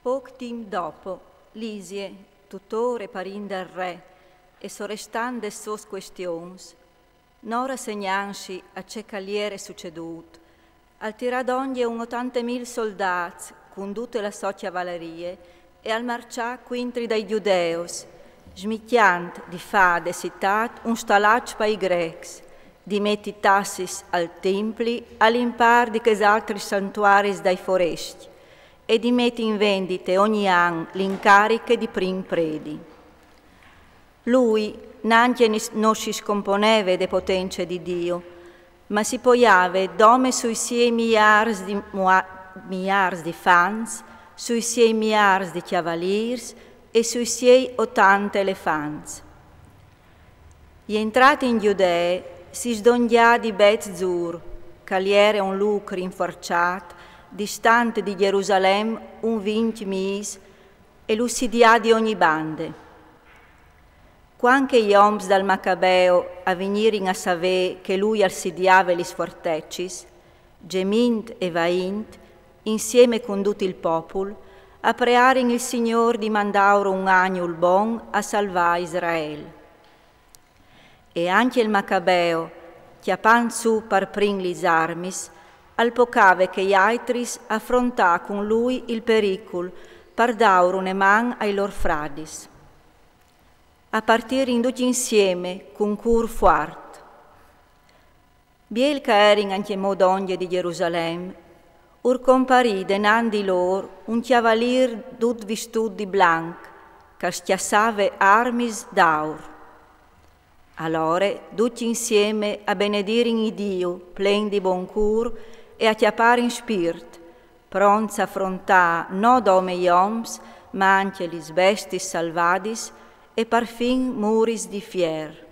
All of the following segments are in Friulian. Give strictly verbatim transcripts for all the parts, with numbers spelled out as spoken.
Pôc timp dopo, Lisie, tutôr e parint dal re e sorestant des sôs cuestions, no rassegnantsi a ce che al jere sucedût, al tirà dongje un otantemil soldâts cun dute la sô cjavalerie e al marcjà cuintri dai Judèus, smicjant di fâ de citât un stalaç pai Grêcs, di meti tassis al timpli al impâr di chês altris santuaris dai forescj e di meti in vendite ogni an l'incariche di prin predi. Lui nancje no si scomponeve de potence di Diu, ma si poiave dome sui siei miârs di fans, sui siei miârs di cjavalîrs e sui siei otante elefants. Jentrât in Judee, si sdongjà di Beth-Zur, che al jere un lûc rinforçât, distant di Jerusalem un vincj mîs, e lu sidià di ogni bande. Cuant che i oms dal Macabeo a vignirin a savê che lui al sidiave lis fuartecis, gemint e vaint, insiemi cun dut il popul, a prearin il Signôr di mandâur un agnul bon a salvâ Israel. E ancje il Macabeo, cjapant sù par prin lis armis, al pocave che i altris a afrontâ cun lui il pericul par dâur une man ai lôr fradis. A partirin ducj insiemi cun cûr fuart. Biel che a jerin ancjemò dongje di Jerusalem, ur comparì denant di lôr un cjavalîr dut vistût di blanc, che al scjassave armis d'aur. Alore ducj insiemi a benedirin i Diu plen di bon cûr e a cjaparin spirt, pronts a afrontâ no dome i oms, ma ancje lis bestiis salvadis e parfin muris di fier.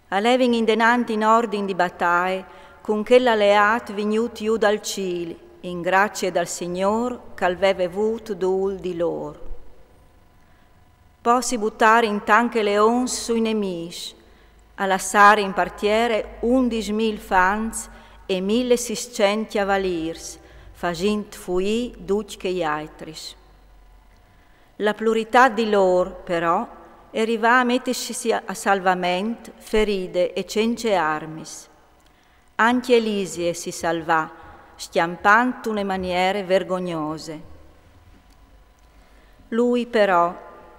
A levin indenant in ordin di bataie cun chel aleât vignût jù dal cîl, in gracie dal Signôr che al veve vût dûl di lôr. Po si butarin tant che leons sui nemîs, a lassarin par tiere undis mil fants e mil e sîscent cjavalîrs, fasint fuî ducj chei altris. La pluritât di lôr, però, e rivà a metisi a salvament, feride e cence armis. Ancje Lisie si salvà, scjampant une maniere vergognose. Lui, però,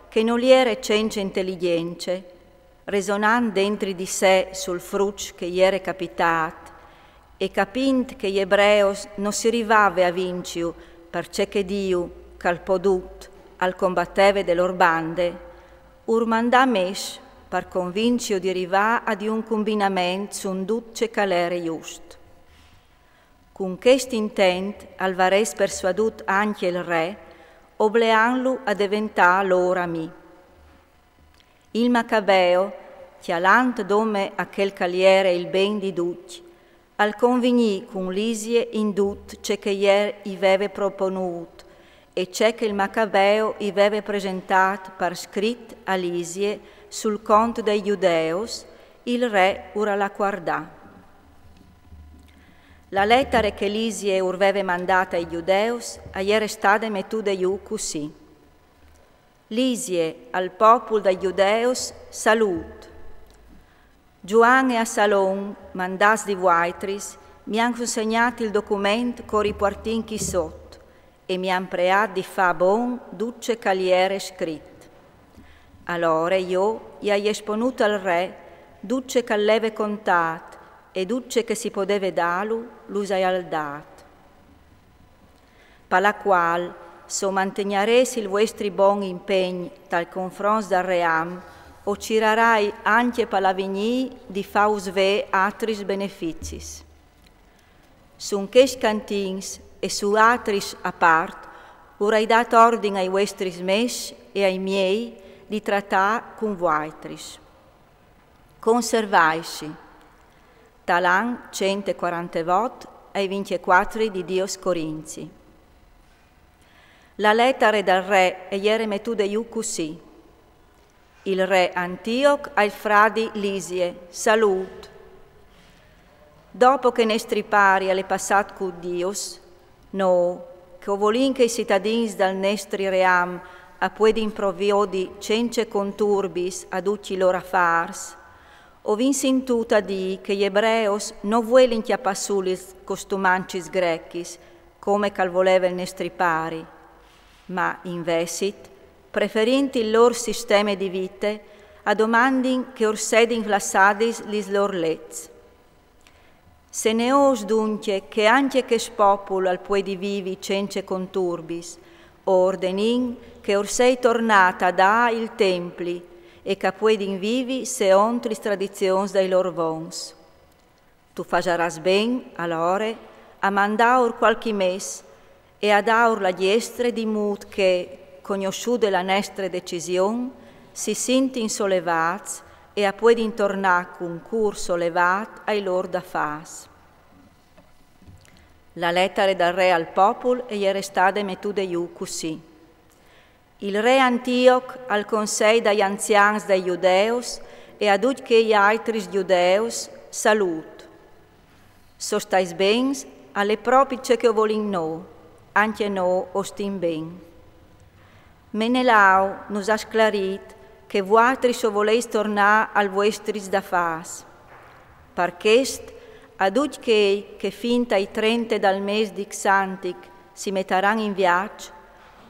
che nol jere cence inteligjence, resonant dentri di se sul fruç che i jere capitât, e capint che i Ebreus no si rivave a vinciju, parcè che Diu, che al pò dut, al combateve de lôr bande, ur mandà mès par convinciju di rivâ a di un cumbinament sù dut ce che al jere just. Cun chest intent al varès persuadût ancje il re, obleantlu a deventâ lôr amì. Il Macabeo, cjalant dome a chel che al jere il ben di ducj, al convignì cun Lisie in dut ce che jê i veve proponût e ce che il Macabeo i veve presentât par scrit a Lisie sul cont dai Judèus, il re ur al acuardà. La letare che Lisie ur veve mandât ai Judèus e jere stade metude jù cussì: Lisie, al popul dai Judèus, salût. Zuan e Assalon, mandâts di vuaitris, mi àn consegnât il document che o ripuartìn chi sot e mi àn preât di fâ bon dut ce che al jere scrit. Alore jo i ai esponût al re dut ce che al veve contât e dut ce che si podeve dâlu, lus aial dât. Par la cuâl, se o mantegnarês il vuestri bon impegn tai confronts dal ream, o cirarai ancje par l'avignî di fâus vê atris beneficis. Sù chescj cantins e sù atris a part, urai dât ordin ai vuestris mès e ai miei di tratâ cun vuaitris. Conservaitsi. Talan cent e cuarantevot ai vincjecuatri di Dios Corinzi. La letare dal re e jere metude jù cussì. Il re Antioc al fradi Lisie, salût. Dopo che nestri pari al è passât cun Dios, nô, che o volìn che i citadins dal nestri ream a puedin proviodi cence conturbis a ducj i lôr afârs, o vin sintût a dî che i ebreos no vuelin cjapâ sù lis costumancis grechis, come che al voleve il nestri pari, ma, invezit, preferint il lôr sisteme di vite, a domandin che ur sedin lassadis lis lôr lets. Se neôs duncje che ancje chest popul al puedi vivi cence conturbis, o ordenìn che ur sei tornât a dâ il templi e che a puedin vivi seont lis tradizions dai lôr vons. Tu fasarâs ben, alore, a mandâur cualchi mes e a dâur la diestre di mût che, cognossude la nestre decision, si sintin solevâts e a puedin tornâ cun cûr solevât ai lôr dafârs. La letare dal re al popul e je restade metude jù cussì. Il re Antioc al conseida ai anzians dai judeus e a ducj chei altris judeus salût. Se o stais ben, al è propit ce che o volìn nô, ancje nô o stin ben. Menelau nus à sclarît che vualtris o voleis tornâ ai vuestris dafârs. Par chest, a ducj chei che fin tai trente dal mês di Xantic si metaran in viaç,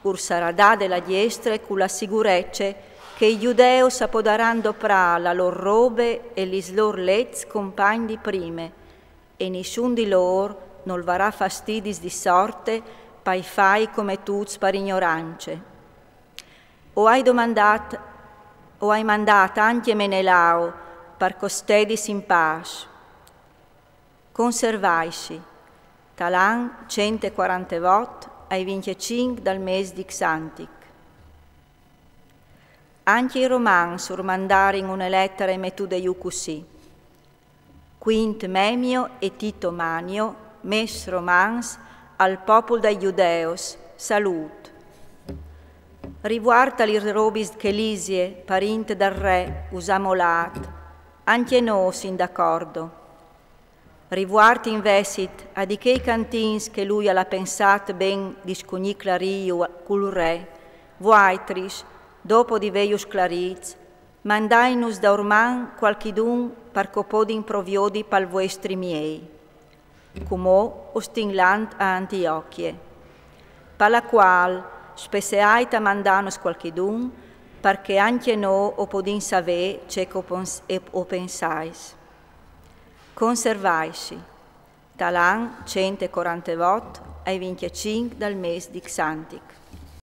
ur sarà dade la diestre cu la sigurece che i judeus a podaran doprâ la lôr robe e lis lôr lets compagn di prime, e nissun di lôr nol varà fastidis di sorte pai fâi cometûts par ignorance. O ai domandât, o ai mandât ancje Menelau par che o stedis in pâs. Conservaitsi, tal an cent e cuarantevot ai vincjecinc dal mês di Xantic. Ancje i romans ur mandarin une letare metude jù cussì. Quint Memio e Tito Manio, mes romans, al popul dai judeus, salût. Rivuart a lis robis che Lisie, parint dal re, us à molât, ancje nô o sin d'acordo. Rivuart invezit a di chei cantins che lui al à pensât ben di scugnî clarîju cul re, vuaitris, dopo di vêju sclarîts, mandaitnus daurman cualchidun par che o podin proviodi pal vuestri miei. Cumò o stin lant a Antiochie. Par la cuâl, spesseait a mandânus cualchidun, par che ancje nô o podìn savê ce che o pens-, e-, o pensais. Conservaitsi, tal an cent e cuarantevot ai vincjecinc dal mês di Xantic.